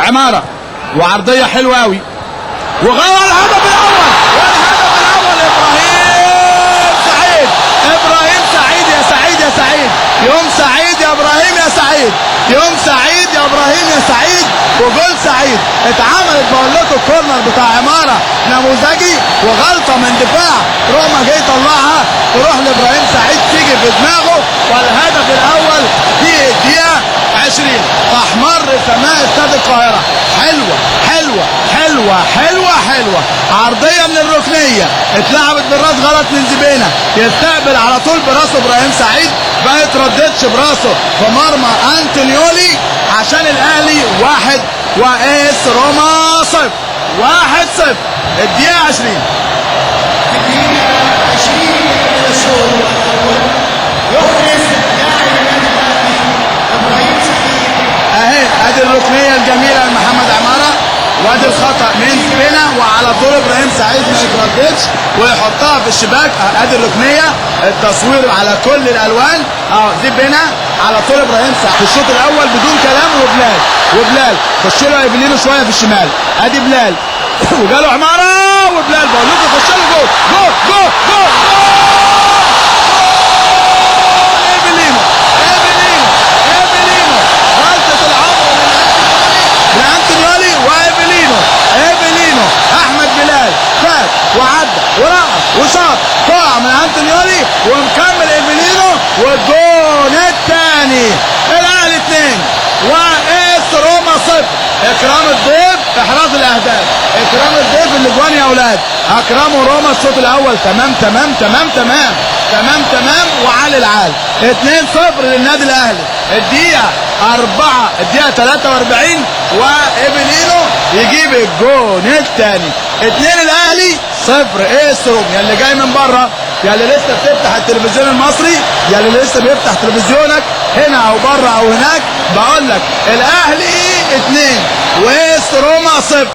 عمارة وعرضيه حلوة قوي وغير الهدف الاول، والهدف الاول ابراهيم سعيد. ابراهيم سعيد يا سعيد يا سعيد، يوم سعيد يا ابراهيم يا سعيد، يوم سعيد يا ابراهيم يا سعيد، وجول سعيد. اتعملت بقول لكم ال corner بتاع عمارة نموذجي، وغلطه من دفاع روما جاي يطلعها تروح لابراهيم سعيد تيجي في دماغه، والهدف الاول في الدقيقة 20. احمر سماء استاد القاهرة. حلوة حلوة حلوة حلوة حلوة، عرضية من الركنيه اتلعبت بالراس غلط من زبينه، يستقبل على طول براسه ابراهيم سعيد، ما يترددش براسه في مرمى انتونيولي، عشان الاهلي 1 واس روما 0. 1-0 الدقيقة 20. في الدقيقة 20 من الشوط الأول يحرز لاعب النادي الأهلي إبراهيم سعيد. اهي ادي الركنيه الجميلة لمحمد عمارة، وادي الخطا من زبينه، وعلى طول ابراهيم سعيد ما يترددش ويحطها في الشباك. ادي الركنيه، التصوير على كل الالوان اهو، زبينه على طول ابراهيم سعيد في الشوط الاول بدون كلام. وبلال، وبلال خش له ايفلينو شوية في الشمال، ادي بلال وجاله عمارة، وبلال بقول لكم خش له جول جول جول جول جول. ايفلينو ايفلينو ايفلينو، غلطه العمر من انتونيولي وايفلينو. ايفلينو احمد بلال فات وعدى ورقص وشاط، طلع من انتونيولي ومكمل ايفلينو، والجون الثاني. الاهلي 2 واس روما 0. اكرام الضيف احراز الاهداف، اكرام الضيف الاجوان يا اولاد، اكرموا روما الشوط الاول. تمام تمام تمام تمام تمام تمام، وعلي العال. 2-0 للنادي الاهلي، الدقيقة 4، الدقيقة 43، وإيفلينو يجيب الجون الثاني. 2 الاهلي 0 ايه روما. يا اللي جاي من بره، يا اللي لسه بتفتح التلفزيون المصري، يا اللي لسه بيفتح تلفزيونك هنا او بره او هناك، بقول لك الاهلي 2 واس روما 0.